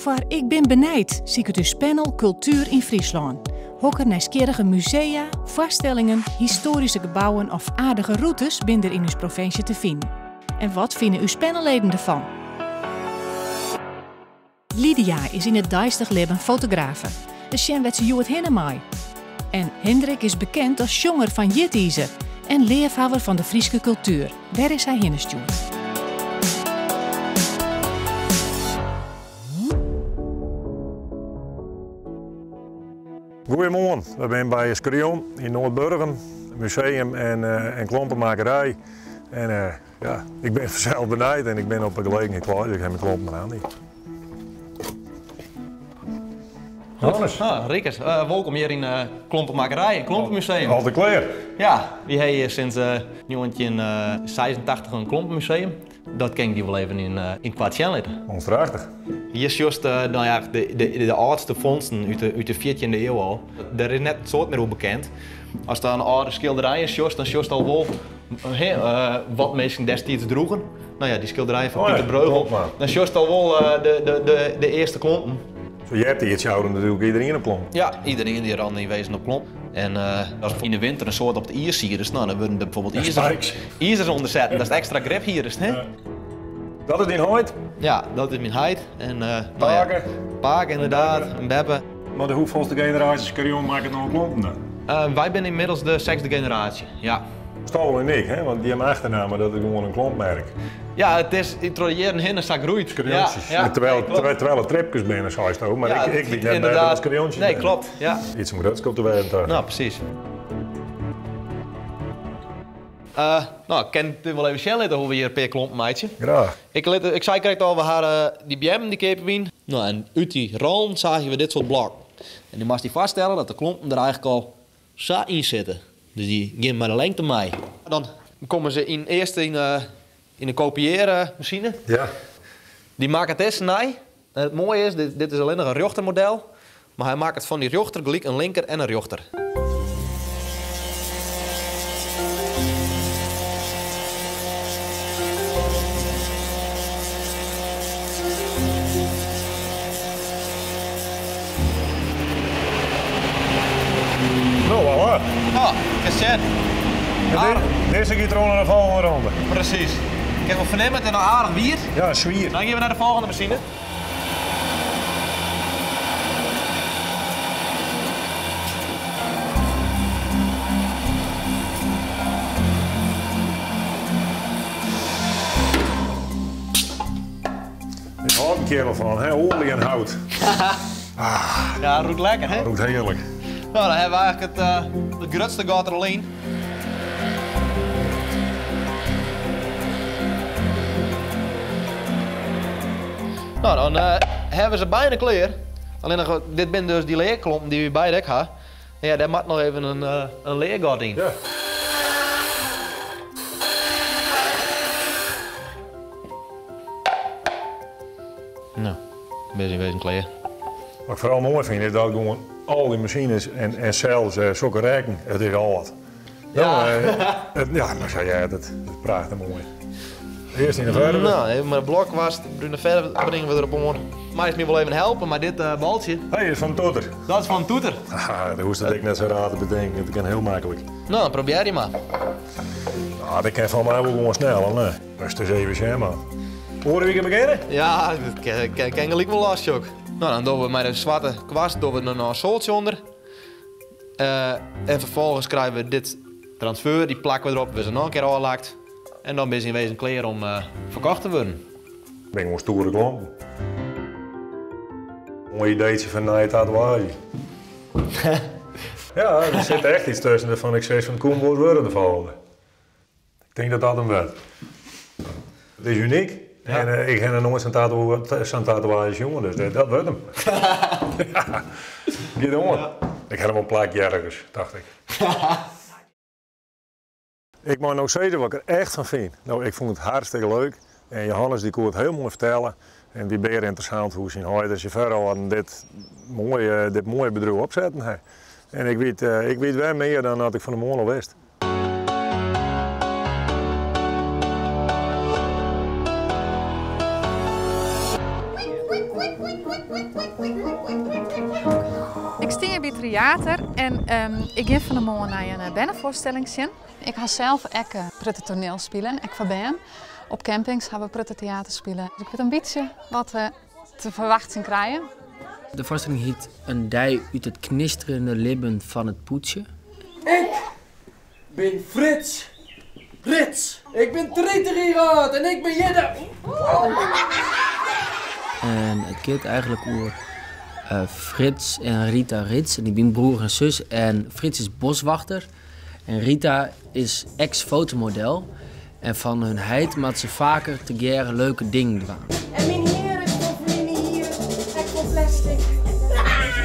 Foar Ik bin benijd siket ús panel Kultuer yn Fryslân. Hokker nijsgjirrige musea, foarstellingen, histoaryske gebouwen of aardige rûtes binne der yn ús provinsje te finen? En wat fine ús panelleden derfan? Lydia is yn it deistich libben fotografe. Ris sjen wêr't se hjoed hinne mei. En Hindrik is bekend as sjonger fan Jitiizer en leafhawwer fan de Fryske kultuer. Wêr is hy hinne stjoerd? Goeiemoarn, we binne by Skrion yn Noardburgum, museum en, eh, en klompenmakerij. En eh, ja, ik bin fansels benijd en ik bin op de gelegenheid klaar, dus ik ha myn klompen mar oan. Johannes. Ah, Rikkert, uh, wolkom hjir yn uh, Klompenmakkerij, in Klompenmuseum. Altyd klear. Ja, wy ha hjir sinds uh, 1986 in klompenmuseum. Dat kin ik dy wol even yn, uh, yn koart sjen litte. Monsterachtich. Hjir sjochst uh, nou ja, de, de, de âldste fondsten út de, út de 14e iuw al. Der is net in soad mear oer bekend. Ast dan âlde skilderijen sjochst, dan sjochst al wol uh, wat minsken destiids droegen. Nou ja, dy skilderijen fan oh Pieter Bruegel. Dan sjochst al wol de, de, de, de earste klompen. Zo eartiids joude natuerlik iedereen op klomp. Ja, iedereen die rande yn wezen op klomp. En uh, as yn de winter in soad op it iis siedest, nou, dan wurden der bijvoorbeeld izers, izers ûndersetten. Dat is ekstra grip hier, hè? Ja. Dat is dyn heit? Ja, dat is myn heit. En, uh, nou ja, Pake inderdaad, en beppe. Mar de hoefolste generaasje Skrion makket no klompen dan? Uh, wy binne ynmiddels de sechsde generaasje, ja. Dat is toch wol unyk, hè? Want jim achternamme, dat is gewoan in klompmerk. Ja, it is troch de jierren hinne sa groeid. Skriontsjes. Ja, ja. Terwijl, terwijl, terwijl it tripkes binne, seisto, mar ja, ik, ik wit net better dat skriontsjes Nee, klopt, ja. Iets om grutsk op te wêzen, toch? Nou, precies. Uh, nou, ik kin it wol even sjen litte hoe't we hjir in pear klompen meitsje. Graach. Ik, lit, ik sei krekt al, we ha dy beammen dy keapje wy. Nou, en út dy rollen saagje we dit soart blokken. En do moatst dy foarstelle dat de klompen der eigentlik al sa yn sitte. Dus dy gean mei de lengte mei. Dan komme se yn earst yn, yn de kopiearmasine. Ja. Dy makket dizze nij. En it moaie is, dit, dit is allinnich in rjochtermodel, mar hy makket fan dy rjochter gelyk in linker en in rjochter. No, voilà. Oh, kinst sjen. Dizze giet der nei de folgjende ronde. Presys. Kinst wol fernimme, it is noch aardich wiet. Ja, swier. Dan gean we nei de folgjende masine. Ik hâld in kear fan, hè? Oalje en hout. ah. Ja, rûkt lekker, hè? Rûkt hearlik. Nou, dan hawwe we eigentlik it, uh, it grutste gat der al yn. Nou, dan uh, hawwe we se byna klear. Allinnich, dit binne dus dy learklompen dy't wy beide ek ha. Ja, dêr moat noch even in, uh, in leargat yn. Ja. Nou, binne se yn wezen klear. Wat ik foaral moai fyn is dat gewoan al dy masines en, en sels uh, sokke rekken, it is âld. Ja, uh, ja, mar sa heart it. It is prachtich moai. Earst yn de ferve. Nou, even mei de blokkwast, brune ferve bringe we derop oan. Meist my wol even helpe mei dit uh, baltsje? Hey, is fan toeter. Dat is fan toeter. Haha, dan hoechst it ek net sa raar te betinken, it kin hiel maklik. Nou, dan probearje mar. Nou, dat kin fan my wol gewoan snel, of net? Best ris even sjen, man. Oare wike begjinne? Ja, dat kin, kin gelyk wol los, jok. Nou, dan dogge we mei de swarte kwast dogge we der noch in soaltsje ûnder. Uh, en ferfolgens krije we dit transfer, dy plakke we derop, wurde se noch in kear ôflakt. En dan binne se yn wezen klear om uh, ferkocht te wurden. Bin gewoan stoere klompen. Moai ideetsje foar in nije tatoeaazje. ja, der sit echt iets tusken wêrfan ik sis fan it koe wol wurde de folgjende. Ik tink dat dat him wurdt. It is unyk en uh, ik ha noch noait sa'n tatoeaazje sjoen, dus dat wurdt him. ja, giet oan. Ik ha him op plak ergens, dacht ik. Ik mei no sizze wat ik der echt fan fyn. No, ik fûn it hartstikke leuk en Johannes dy koe it hiel moai fertelle en it wie bear ynteressant hoe't syn heit en syn foarâlden dit moaie, dit moaie bedriuw opsetten ha. En ik wit, ik wit wer mear dan dat ik fan 'e moarn al wist. Ik stean hjir by it Tryater en ik gean fan 'e moarn nei in bernefoarstelling sjen. Ik ha sels ek protte toaniel spile, ek foar bern. Op campings ha we protte teater spile. Dus ik wit in bytsje wat te ferwachtsjen krije. De foarstelling hyt In dei út it knisterjende libben fan it pûdsje. Ik bin Frits Rits. Ik bin 30 jier âld en ik bin hjir de. En it giet eigenlik oer Frits en Rita Rits. En dy binne broer en sus. En Frits is boswachter en Rita is eks-fotomodel. En fan hun heit moatte se faker tegearre leuke dingen dwaan. En myn hier is fan ferline jier ek fan plastic.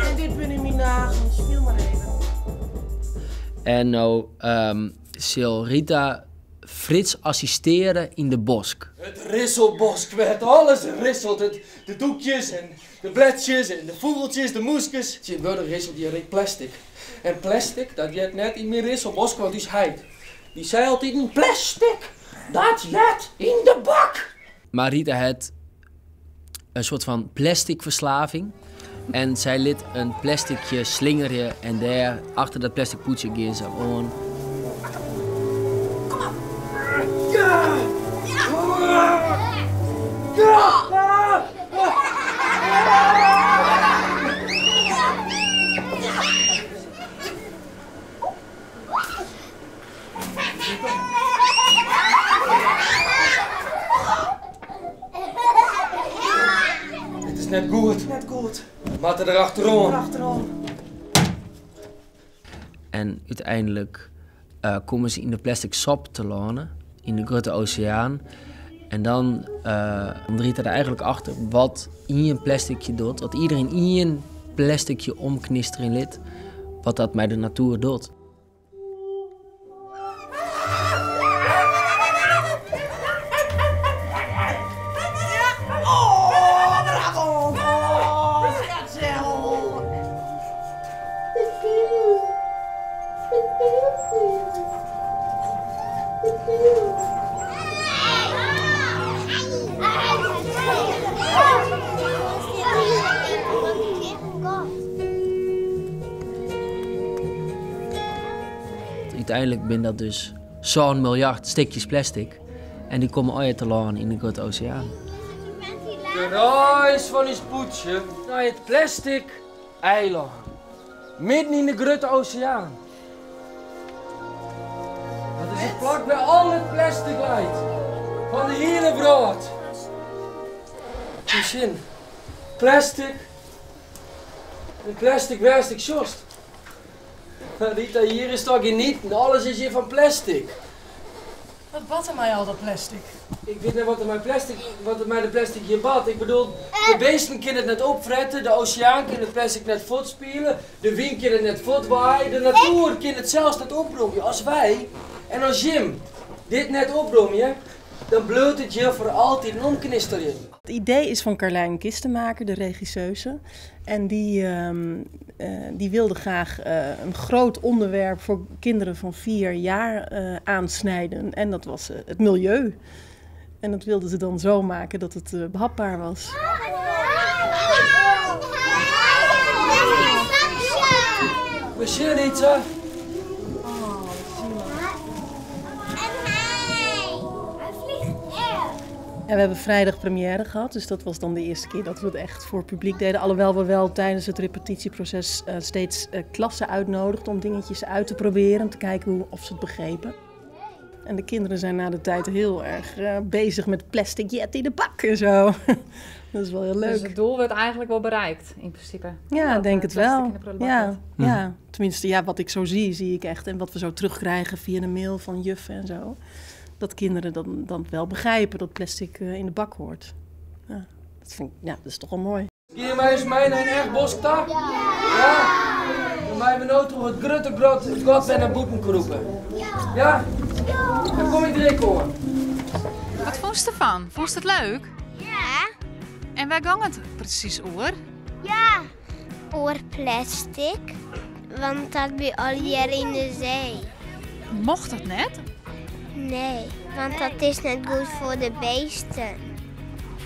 En dit binne myn nagels, fiel mar even. En no sil Rita Frits assisteare yn de bosk. It risselbosk wêr't alles risselt, de doekjes en de bledsjes en de fûgeltsjes, de mûskes. Tsjintwurdich risselt hjir ek plastic. En plastic, dat heart net yn myn risselbosk, want ús heit dy sei altiten, plastic, dat heart yn de bak! Mar Rita hat in soart fan plasticferslaving en sy lit in plasticje slingerje en dêr achter dat plastic pûdsje gean se oan. Kom op! Dit is net goed. Net goed. We moatte der achteroan. Achteroan. En úteinlik komme se yn de plastic sop telâne, yn de grutte oseaan. En dan komt Rita der eigenlik achter wat ien plasticje docht, wat iedereen ien plasticje omknisterjen lit, wat dat mei de natoer docht. Uteinlik binne dat dus sân miljard stikjes plastic en dy komme allegear telâne yn de Grutte Oseaan. De reis fan ús pûdsje nei it plastic eilân, midden yn de Grutte Oseaan. Dat is it plak wêr al it plastic leit fan de hiele wrâld. Sjen, plastic en plastic wêr'tst ek sjochst. Rita, hjir is toch gjin iten, alles is hjir fan plastic. Wat bart der mei al dat plastic? Ik wit net wat der mei plastic, wat der mei de plastic hjir bart. Ik bedoel, de beesten kinne it net opfrette, de oseaan kin it plastic net fuortspiele, de wyn kin it net fuortwaaie, de natoer kin it sels net opromje. As wy en as jim dit net opromje, dan bliuwt it hjir foar altyd omknisterjen. Het idee is fan Carlijn Kistemaker, de regisseuse. En die, die wilde graag een groot onderwerp voor kinderen van 4 jaar aansnijden. En dat was het milieu. En dat wilde ze dan zo maken dat het behapbaar was. Monsieur Rita. Oh, En hij! Hij vliegt echt. En we hebben vrijdag première gehad, dus dat was dan de eerste keer dat we het echt voor publiek deden. Alhoewel we wel tijdens het repetitieproces steeds klassen uitnodigden om dingetjes uit te proberen, om te kijken of ze het begrepen. En de kinderen zijn na de tijd heel erg bezig met plastic jet in de bak en zo. Dat is wel heel leuk. Dus it doel wurdt eigentlik wol berikt, yn prinsipe. Ja, Dat, denk het plastic wel. yn de prullenbak Ja, wurdt. ja. Tenminste, ja, wat ik zo zie, zie ik echt. En wat we zo terugkrijgen via de mail van juffen en zo. Dat kinderen dan wel begrijpen dat plastic in de bak hoort. Ja, dat vind ik, ja, dat is toch wel mooi. Gean mei ús mei nei in echt bosk ta? Ja! Dan meie we no troch it grutte grot, it gat wer nei bûten krûpe. Ja? Dan kom ik der oan. Wat fûnst derfan? Fûnst it leuk? Ja. En wêr gie it presys oer? Ja. Oer plastic. Want dat by allegear yn de see. Mocht dat net? Nee, want dat is net goed foar de bisten.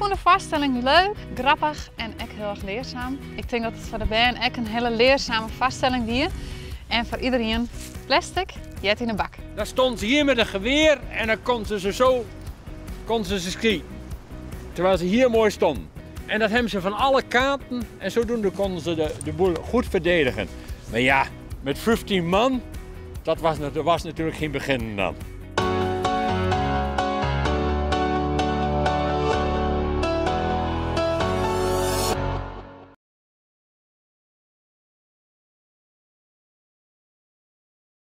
Fûn de foarstelling leuk, grappich en ek hiel erch learsaam. Ik tink dat it foar de bern ek in hiele learsame foarstelling wie. En foar iderien, plastic heart yn 'e bak. Dan stonden ze hier met een geweer en dan konden ze zo konden ze, ze schieten. Terwijl ze hier mooi stonden. En dat hebben ze van alle kanten en zodoende konden ze de, de boel goed verdedigen. Maar ja, met 15 man, dat was, dat was natuurlijk geen begin dan.